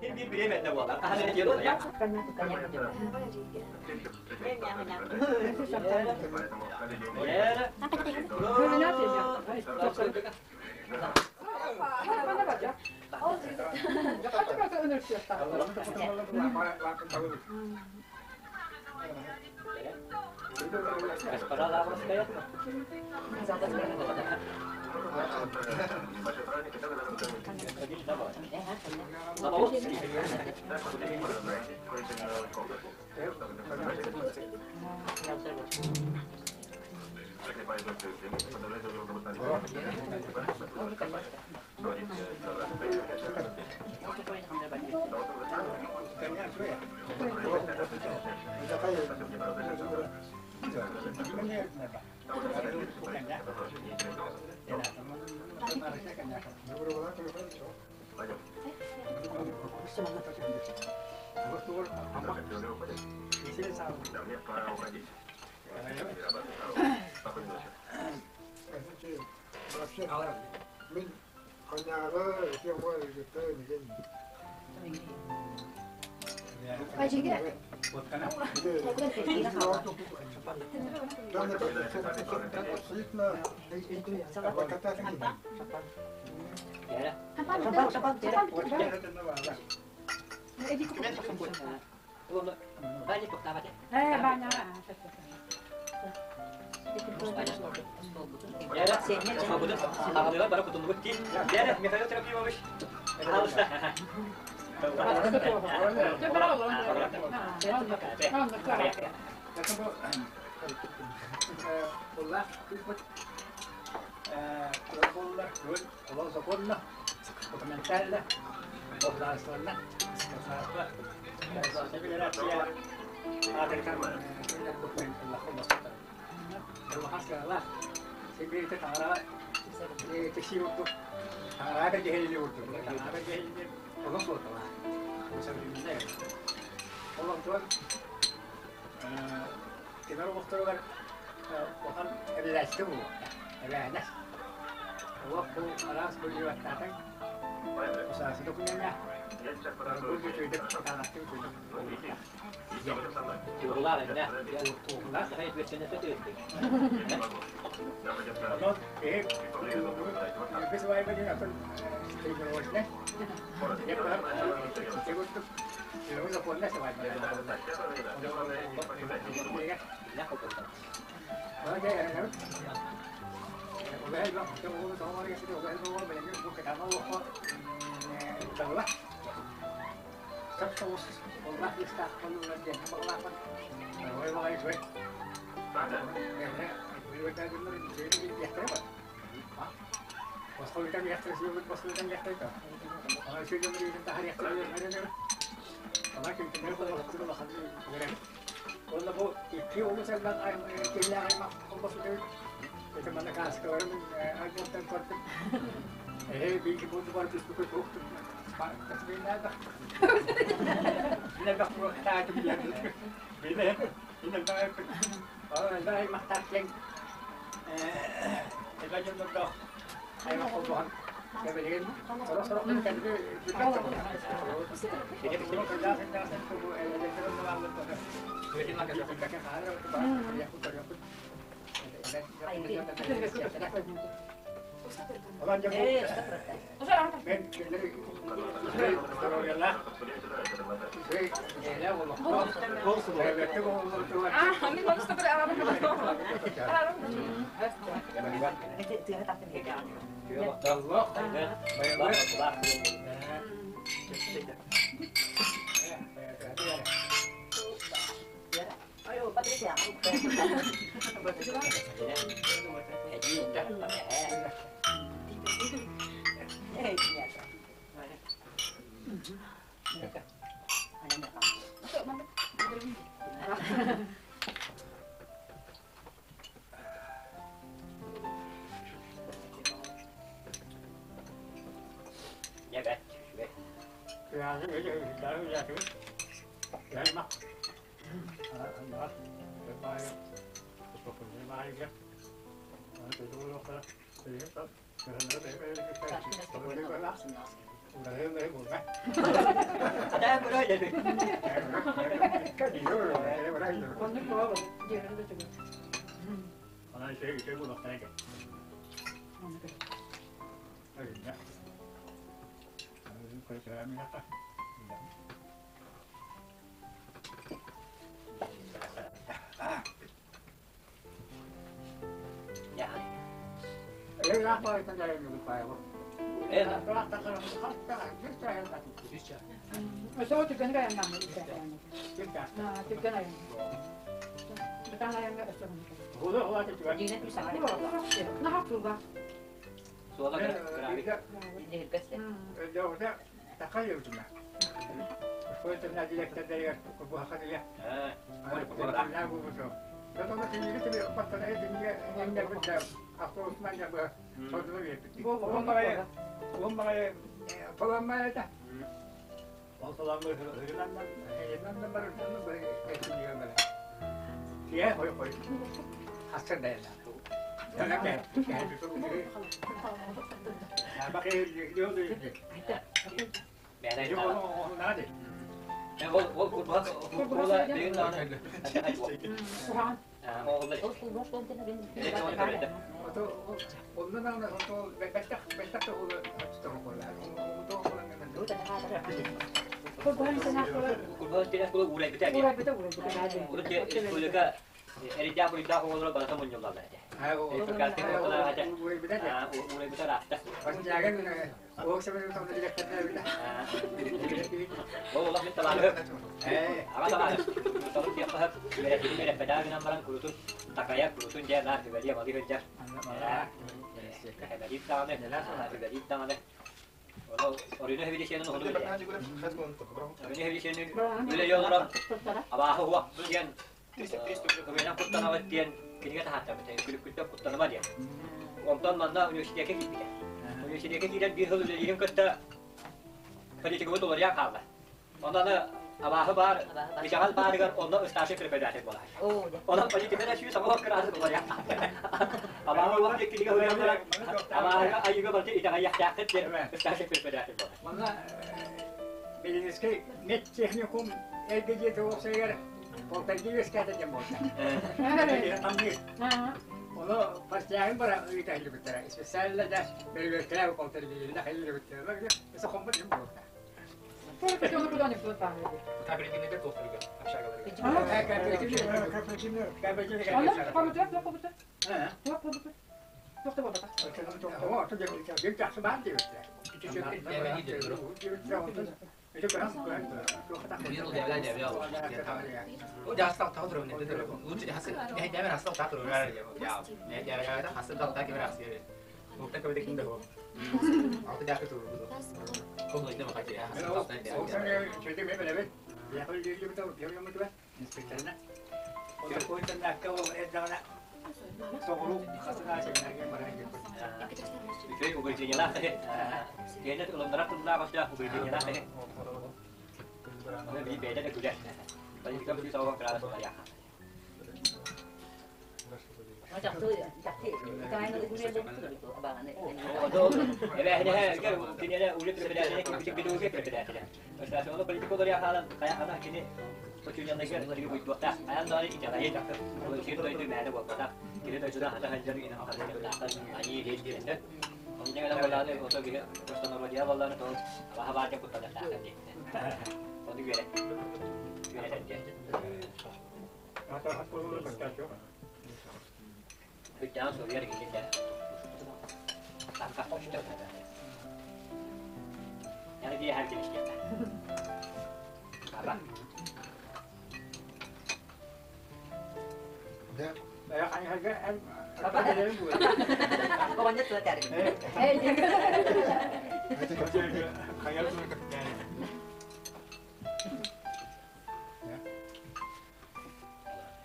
Биир бириэмэтэ буолар. Хаһан эрэ тиэр олоя. Мин коньягы Михаил Трофимович, пожалуйста.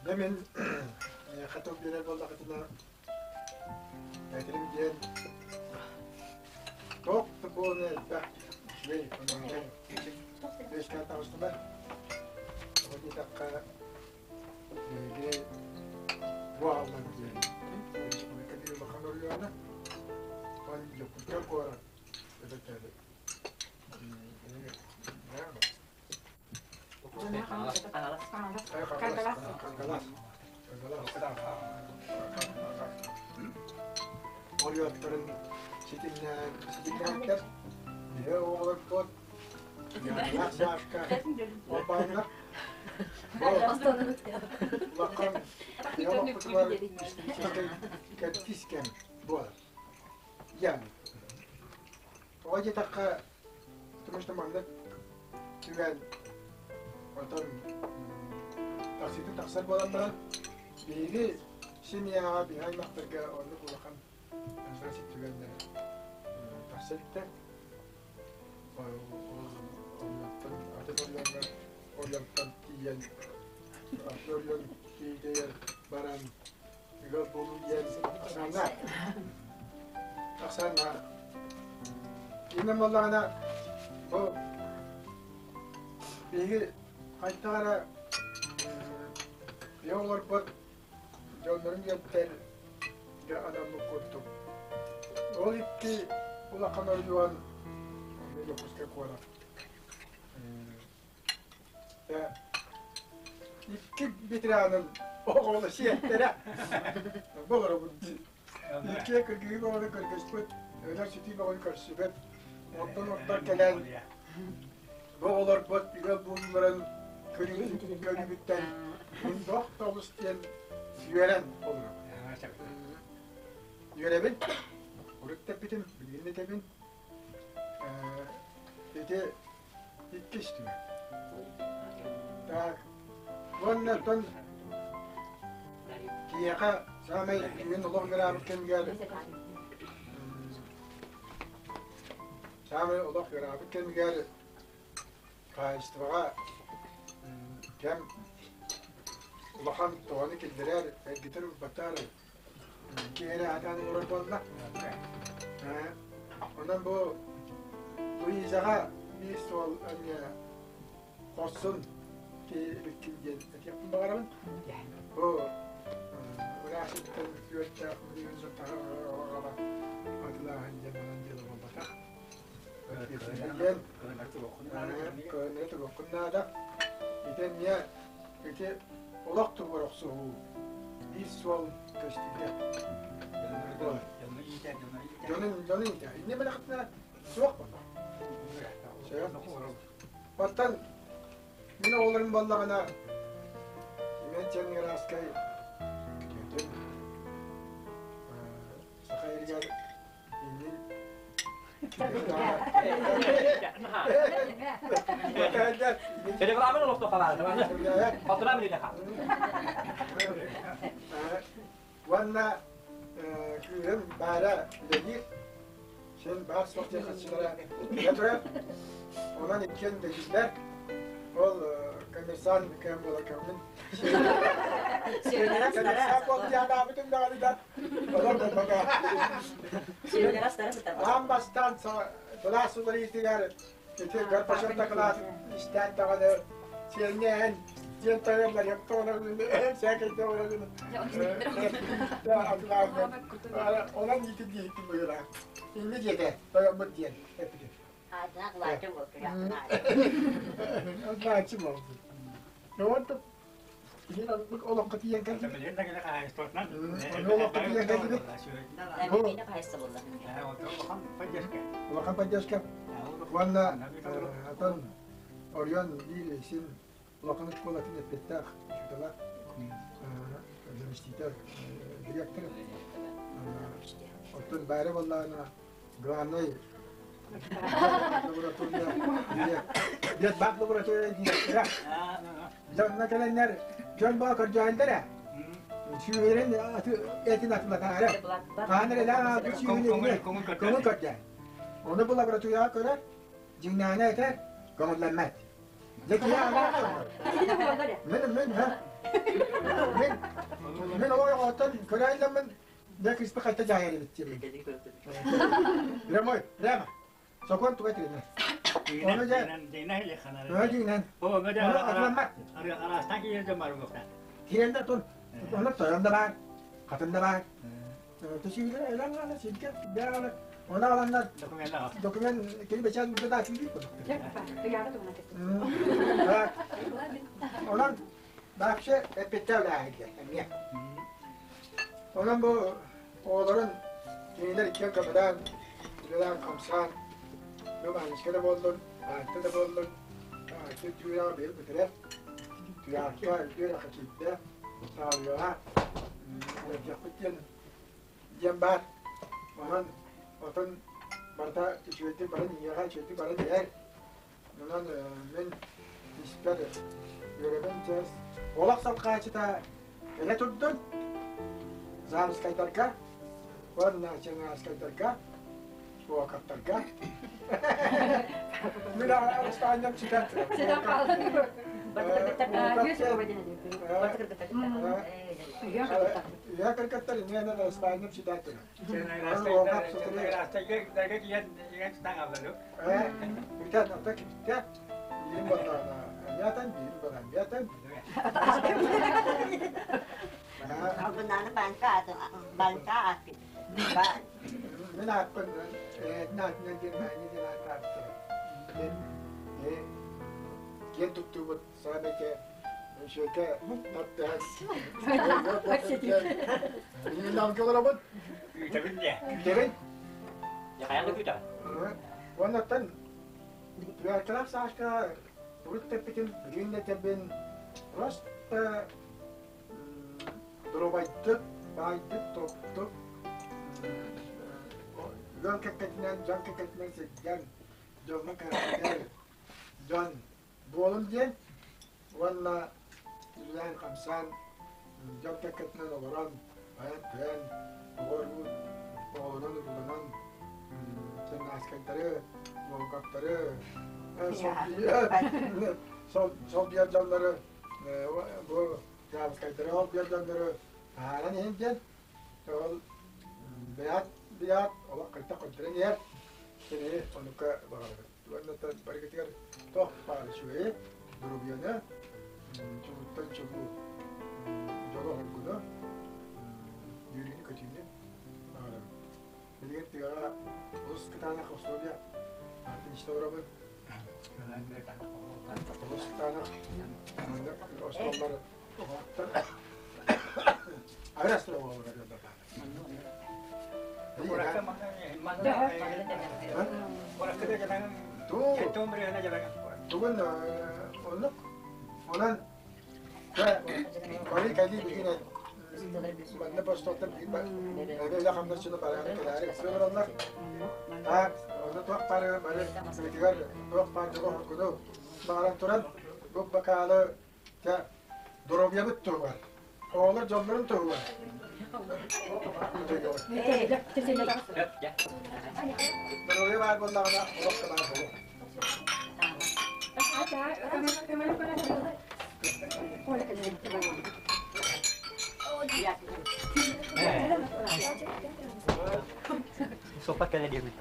Дьэ мин эйиэхэ тыл биэрэр буоллахытына этэрим диэн туох да буолан элбэх үчүгэй оннугар үөскээн таҕыстылар. Тоҕо диэтэххэ биһиги бу ааллар диэн республика биир улахан оройуона, ол Дьокуускай куорат эбэтэр Кангалас. Ориоттарын ситимнээн ситимнээбиттэр. Биһи оҕолорбут Яна Сашка Опанна улахан олохпутугар кэрдиис кэм буолар. Ян. Тоҕо диэтэххэ, потому что маннык түгэн отон тахсыыта тахсар буолан баран, биһиги семьяҕа, биһи аймахтарга оннук улахан значит түгэннэр тахса иликтэр. Оннуттан атын оройуоҥҥа оройуонтан тиийэн атын оройуон киһитигэр баран ыал буолуу диэн ахсааннаах. Ахсааннаах. Иннин буоллаҕына бу биһиги хайдах эрэ биһи оҕолорбут дьоннорун үөттэр дьэ анаммыт курдук. Ол икки улахан оройуон Дьокуускай куорат. Икки ветеранын оҕолоро сиэттэрэ болоробут дии. Икки кыргыһыы бөҕөнү кыргыспыт, өлөр сүтүү бөҕөнү көрсүбүт. Онтон оттор кэлэн бу оҕолорбут ыал буолууларын көрүүбүттэн мундох тоҕус диэн үөрэн олоробут. Үөрэбин, урут тэппитим, билигин да этэбин. Ити иккис түгэн. Так, уонна оттон киһиэхэ саамай күн олох ыараабыт кэмигэр саамай олох ыараабыт кэмигэр хаһаайыстыбаҕа кэм улахан туһаны киллэрэр, эргитэр-урбатар киһи эрэ сатаан оҥорор буолла. Онон бу Луизаҕа биир суол эмиэ хорсун киһи эбиккин диэн этиэхпин баҕарабын. Бу ыраах сиртэн күөртээх миллион атылааһын диэн манан дьыала буолбатах. Диэн кыһыннары туруоххун наада. Ити эмиэ ити олох туһугар охсуһуу биир суол көстүүтэ. Дьонун дьонун иитэр. Инньэ бэлэхтинэ суох буолла. Оттон мин оҕолорум буоллаҕына Семен Черноградскай күтүөтүн Саха сиригэр Телеграмын олохто халааны. Хотура билине ха. Уонна кыыһым баара үлэлиир. Син баар суох диэн хаччылара кэлэ турар. Онон иккиэн үлэлииллэр. Ол коммерсант кэм буолар кэммин. Коммерсант буолан дьадаабытым даҕаны да Аан бастаан былаас уларыйыытыгар ити Горбачев дакылаатын истээн даҕаны сиэннээн диэн тойоннор Онон иитин диэһиттим быһыылаах. Инни диэтэ тойоммут диэн эппитим. Атлаачы буолду. Олоххо тиийэн кэлбит. Олоххо тиийэн кэлбит. Улахан поддержка. Уонна атын Орион биир син улахан школатын эппиэттээх учуутала, заместитель директор. Оттон баары буоллаҕына главный лаборатория Бак лаборатория директора. Дьонно кэлэннэр дьон баа көрдөһөллөр ээ. Сүүһүрэн этин атылатаары. Хаан эрэлээх ааты сүүһүн көҥүл көрдөөн. Ону бу лабораторияҕа көрөр, дьиҥнээҕинэ этэр, көҥүллэммэт. Дьэ киһи анаах Мин мин мин мин оҕоттон көрөөллөммүн дьэ кыыспы хайта дьаһайар эбит диэмин. Прямой, прямо. Сокуон туга тиринэр. Ону дьэ дьиҥнэн ону атыламмат. Киирэн да тун, ону тойон да баар, хатын да баар. Төсүүлэр элэн аана сиргэ бэҕэ Оны аланнар документ кини бэчээн да атыылыыр курдук. Онон вообще эппиттэ үлээһиллэр эмиэ. Онон бу оҕолорун кинилэр иккиэн көмөлөөн, үлэлээн хамсаан, бу Манечка да буоллун, Аанта да буоллун, Аанта түүрэҕэ быйыл бүтэрэр. Туйаахха үөрэх киирдэ, Саалыаҕа үөрдүөхпүт диэн диэн баар. Онон отон барыта үчүгэйдик баран иһиэҕэ, үчүгэйдик баран иһэр. Онон мин испэр үөрэбин чээс. Олох салҕааччыта кэлэ турдун Заамскайдарга уонна Чыҥааскайдарга, Уокаттарга. Мин арыстаанньам ситэн Ситэн хаалан. Үйэ кыргыттар иннинэн арыстаанньам ситэн турар. Бүтэн ата киттэ биирин боллаана амятан биирин болан амятан. Албыннааны банка банка ааппыт. Мин ааппын эһэтин аатынан диэн Маня диэн ааттаабыттара. Мен киэн туттуубут саамай Шөкө таттыһан Билигин алга олоробут. Күүтэбин дии. Күүтэбин. Хайаан да күүтэҕин. Уоннаттан Түөркэлээх Сашка урут тэппитим, билигин да тэбин просто доруобайдык, баайдык, топтук, ыал кэккэтинэн, дьон кэккэтинэн сылдьан, дьоҥҥо кэрэхсэтэр дьон буолун диэн уонна үлэлээн-хамсаан, дьон кэккэтинэн олорон, айан-тойон, оҕо-уруу оҕолонон-урууланан, Чыннааскайдары, Волковтары, солбуйар дьоннору бу Чаабыскайдары олбуйар дьоннору таһааран иһин диэн ол бэйэт бэйэт олох хайдах көрдөрөн иһэр кинини оннукка баҕарабыт. Уонна барыгытыгар туох баар үчүгэйи, доруобуйаны, чулууттан чулуу дьолу-соргуну, үөрүүнү-көтүүнү баҕарабыт. Билигин тыаҕа олус кытаанах условия, артинчта олоробут. Олус кытаанах маннык остуоллар Арас Тугун оннук онон бары кэлии билигин манна бостоттан эбэ хамнасчыны бараан кэлээри сыалалар так онно туох бары бары сытыгар туох баар дьолу хоргуну баҕаран туран бу бакаалы Дьэ, доруобуйабыт туһугар, оҕолор дьоллорун туһугар. Доруобуйа баар буоллаҕына, олох да баар буолуо. Соппат кэлэ диэбит.